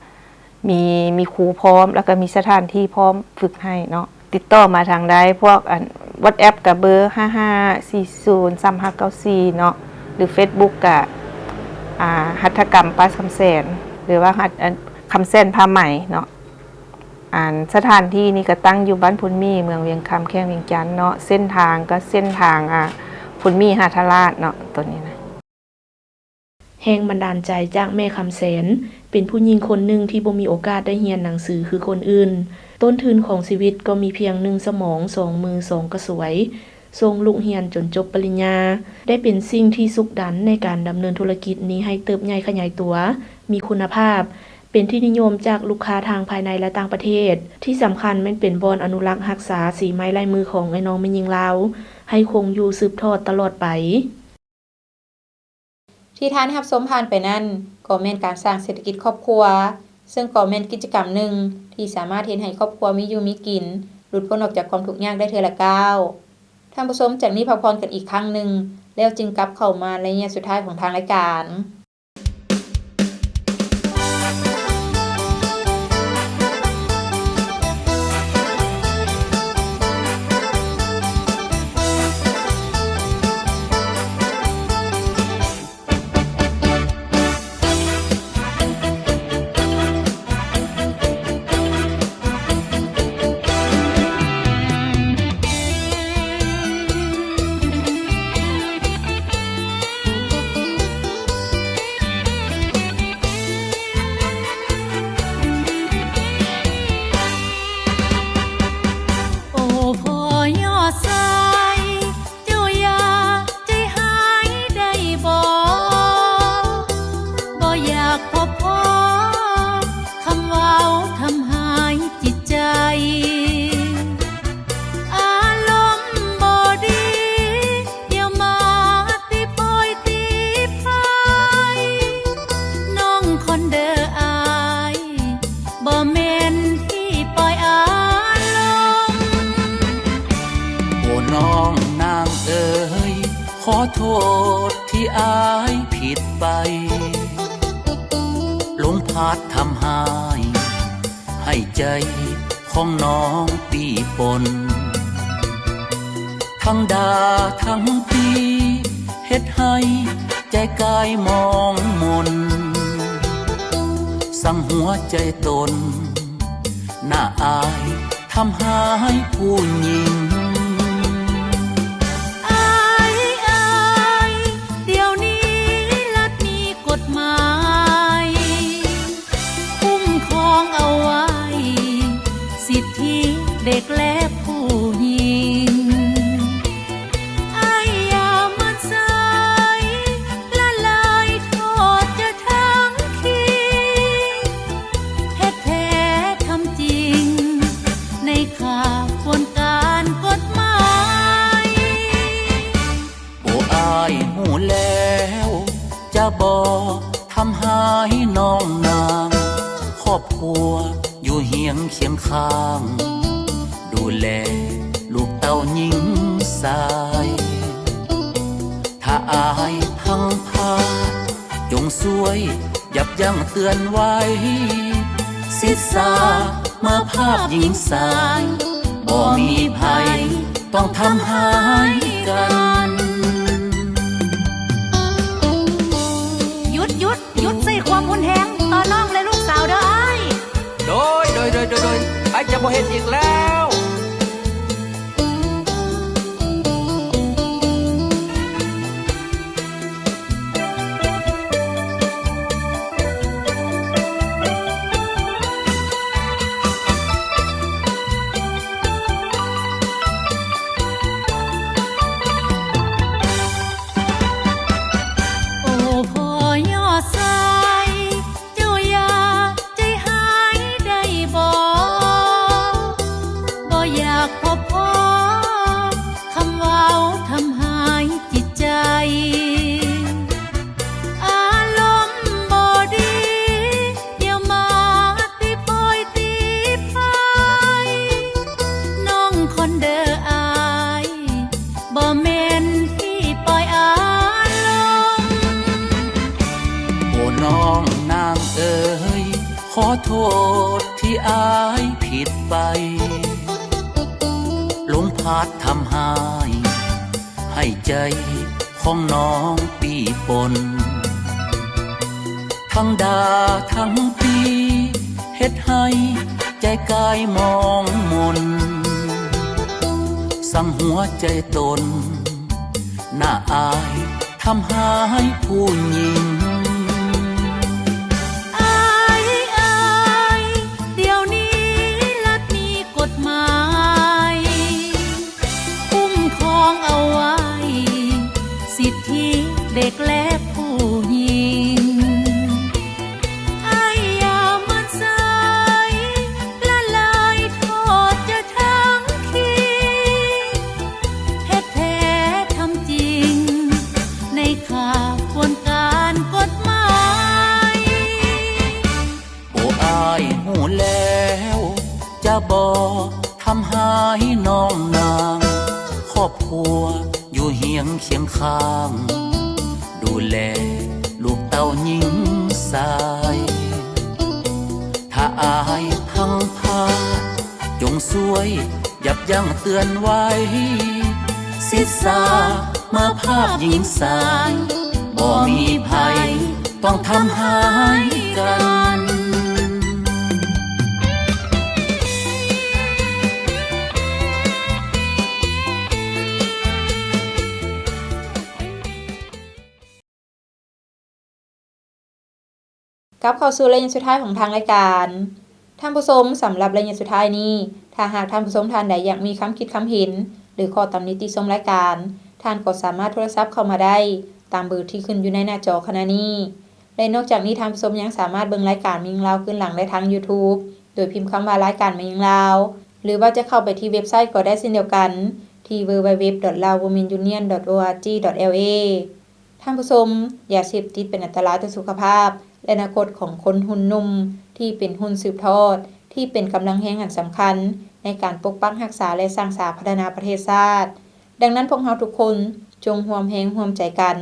ມີ ມີຄູພ້ອມ ແລ້ວກໍມີສະຖານທີ່ພ້ອມຝຶກໃຫ້ເນາະ. ຕິດຕໍ່ມາທາງໄດ້ ພວກອັນ WhatsApp ກໍເບີ ຫ້າຫ້າສີ່ສູນສາມຫ້າເກົ້າສີ່ ເນາະ, ຫຼື Facebook ກໍ ອ່າ ຫັດຖະກຳປ້າຄຳແສນ ຫຼືວ່າຫັດ ອັນ ຄຳແສນຜ້າໄໝເນາະ. ອັນ ສະຖານທີ່ນີ້ກໍຕັ້ງຢູ່ບ້ານໂພນໝີ່ ເມືອງວຽງຄຳ ແຂວງວຽງຈັນເນາະ. ເສັ້ນທາງກໍເສັ້ນທາງ ອ່າ ໂພນໝີ່ ຫາທ່າລາດເນາະ ໂຕນີ້ນະ. ແຮງບັນດານໃຈຈາກແມ່ຄຳແສນ ເປັນຜູ້ຍິງຄົນໜຶ່ງທີ່ບໍ່ມີໂອກາດໄດ້ຮຽນໜັງສືຄືຄົນອື່ນ. ຕົ້ນທຶນຂອງຊີວິດກໍມີພຽງໜຶ່ງສະໝອງ, ສອງມື, ສອງກະສວຍ, ສົ່ງລູກຮຽນຈົນຈົບປະລິນຍາ ໄດ້ເປັນສິ່ງທີ່ຊຸກດັນໃນການດຳເນີນທຸລະກິດນີ້ໃຫ້ເຕີບໃຫຍ່ຂະຫຍາຍຕົວ, ມີຄຸນນະພາບ, ເປັນທີ່ນິຍົມຈາກລູກຄ້າທາງພາຍໃນ ແລະ ຕ່າງປະເທດ. ທີ່ສຳຄັນແມ່ນເປັນບ່ອນອະນຸລັກຮັກສາສີໄມ້ລາຍມືຂອງອ້າຍນ້ອງແມ່ຍິງລາວ ໃຫ້ຄົງຢູ່ສືບທອດຕະຫຼອດໄປ. ທີ່ທ່ານຮັບຊົມຜ່ານໄປນັ້ນ ກໍແມ່ນການສ້າງເສດຖະກິດຄອບຄົວ, ເຊິ່ງກໍແມ່ນກິດຈະກຳໜຶ່ງທີ່ສາມາດເຮັດໃຫ້ຄອບຄົວມີຢູ່ມີກິນ, ຫຼຸດພົ້ນອອກຈາກຄວາມທຸກຍາກໄດ້ເທື່ອລະກ້າວ. ທ່ານຜູ້ຊົມ ຈາກນີ້ພັກຜ່ອນກັນອີກຄັ້ງໜຶ່ງ ແລ້ວຈຶ່ງກັບເຂົ້າມາໃນໄລຍະສຸດທ້າຍຂອງທາງລາຍການ. ໂອ້ ພໍ່ຍໍ້ຊາຍ ເຈົ້າຢ່າໃຈຮ້າຍໄດ້ບໍ່? ບໍ່ຢາກພົບພໍ້ຄຳເວົ້າທຳຮ້າຍຈິດໃຈ. ອາລົມບໍ່ດີ ຢ່າມາຕິໂພຍຕິພາຍ ນ້ອງຄອນເດີອ້າຍ ບໍ່ແມ່ນທີ່ປ່ອຍອາລົມ. ໂອ້ ນ້ອງນາງເອີຍ ຂໍໂທດທີ່ອ້າຍຜິດໄປ ລົມພັດທຳຮ້າຍ ໃຫ້ໃຈຂອງນ້ອງປີ້ປົນ ທັງດ່າທັງຕີ ເຮັດໃຫ້ໃຈກາຍມອງມົນ ສັງຫົວໃຈຕົນ ໜ້າອາຍທຳຮ້າຍຜູ້ຍິງ. ອາຍ ອາຍ ດຽວນີ້ລັດມີ ກົດໝາຍຄຸ້ມຄອງເອົາໄວ້ ສິດທິເດັກ ແລະ ຜູ້ຍິງ. ອ້າຍຢ່າໝັ້ນໃຈ ລະລາຍໂທດຈະທັງຄີ ເຮັດແທ້ທຳຈິງ ໃນຂະບວນການກົດໝາຍ. ໂອ້ ອ້າຍຮູ້ແລ້ວ ຈະບໍ່ທຳຮ້າຍນ້ອງນາງ ຄອບຄົວຢູ່ຮຽງຄຽງຂ້າງ ດູແລລູກເຕົ້າຍິງຊາຍ. ຖ້າອ້າຍພັງພາດ ຈົ່ງຊ່ວຍ ຢັບຢັ້ງເຕືອນໄວ້ ສິດສາມາພາບຍິງຊາຍ ບໍ່ມີໃຜຕ້ອງທຳຮ້າຍກັນ. ຢຸດ, ຢຸດ, ຢຸດໃຊ້ຄວາມຮຸນແຮງຕໍ່ນ້ອງ ແລະ ລູກສາວເດີ້ອ້າຍ. ໂດຍ, ໂດຍ, ໂດຍ, ໂດຍ, ໂດຍ, ອ້າຍຈະບໍ່ເຮັດອີກແລ້ວ. ໂທດທີ່ອ້າຍຜິດໄປ ລົມພັດທຳຮ້າຍໃຫ້ໃຈຂອງນ້ອງປີ້ປົນ ທັງດ່າທັງຕີ ເຮັດໃຫ້ໃຈກາຍມອງມົນ ສັງຫົວໃຈຕົນ ໜ້າອາຍທຳຮ້າຍຜູ້ຍິງ. ອາຍ ອາຍ ດຽວນີ້ລັດມີກົດໝາຍ ຄຸ້ມຄອງເອົາໄວ້ ສິດທິເດັກແລະຜູ້ຍິງ. ອາຍຢ່າໝັ້ນໃຈ ລະລາຍທອດຈະທັງຄີ ເຮັດແທ້ທຳຈິງ ໃນຂະບວນການກົດໝາຍ. ໂອ ອ້າຍຮູ້ແລ້ວ ຈະບໍ່ທຳຮ້າຍນ້ອງນາງ ຄອບຄົວຢູ່ຮຽງຄຽງຂ້າງ ດູແລລູກເຕົ້າຍິງຊາຍ. ຖ້າອ້າຍພັງພາດ ຈົ່ງຊ່ວຍ ຢັບຢັ້ງເຕືອນໄວ້ ສິດສາມາພາບຍິງຊາຍ ບໍ່ມີໃຜຕ້ອງທຳຮ້າຍກັນ. ກັບເຂົ້າສູ່ໄລຍະສຸດທ້າຍຂອງທາງລາຍການ. ທ່ານຜູ້ຊົມ, ສຳລັບໄລຍະສຸດທ້າຍນີ້, ຖ້າຫາກທ່ານຜູ້ຊົມທ່ານໃດຢາກມີຄຳຄິດຄຳເຫັນ ຫຼື ຂໍ້ຕຳໜິຕິຊົມລາຍການ, ທ່ານກໍສາມາດໂທລະສັບເຂົ້າມາໄດ້ຕາມເບີທີ່ຂຶ້ນຢູ່ໃນໜ້າຈໍຂະນະນີ້. ແລະ ນອກຈາກນີ້, ທ່ານຜູ້ຊົມຍັງສາມາດເບິ່ງລາຍການແມ່ຍິງລາວຄືນຫຼັງໄດ້ທາງ YouTube ໂດຍພິມຄຳວ່າ ລາຍການແມ່ຍິງລາວ ຫຼືວ່າຈະເຂົ້າໄປທີ່ເວັບໄຊກໍໄດ້ເຊັ່ນດຽວກັນ ທີ່ www.laowomenunion.org.la. ທ່ານຜູ້ຊົມ, ຢາເສບຕິດເປັນອັນຕະລາຍຕໍ່ສຸຂະພາບ ແລະ ອະນາຄົດຂອງຄົນຮຸ່ນໜຸ່ມ ທີ່ເປັນຮຸ່ນສືບທອດ ທີ່ເປັນກຳລັງແຮງອັນສຳຄັນໃນການປົກປັກຮັກສາ ແລະ ສ້າງສາພັດທະນາປະເທດຊາດ. ດັ່ງນັ້ນ, ພວກເຮົາທຸກຄົນຈົ່ງຮ່ວມແຮງຮ່ວມໃຈກັນ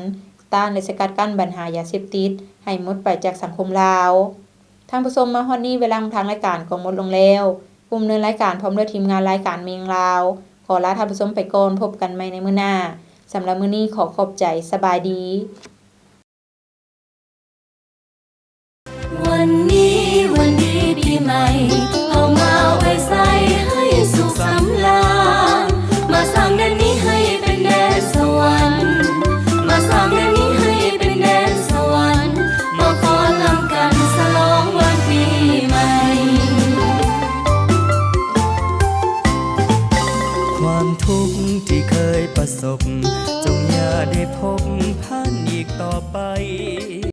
ຕ້ານ ແລະ ສະກັດກັ້ນບັນຫາຢາເສບຕິດໃຫ້ໝົດໄປຈາກສັງຄົມລາວ. ທ່ານຜູ້ຊົມ, ມາຮອດນີ້ເວລາຂອງທາງລາຍການກໍໝົດລົງແລ້ວ. ຜູ້ດຳເນີນລາຍການພ້ອມດ້ວຍທີມງານລາຍການແມ່ຍິງລາວ ຂໍລາທ່ານຜູ້ຊົມໄປກ່ອນ, ພົບກັນໃໝ່ໃນມື້ໜ້າ. ສຳລັບມື້ນີ້ຂໍຂອບໃຈ, ສະບາຍດີ.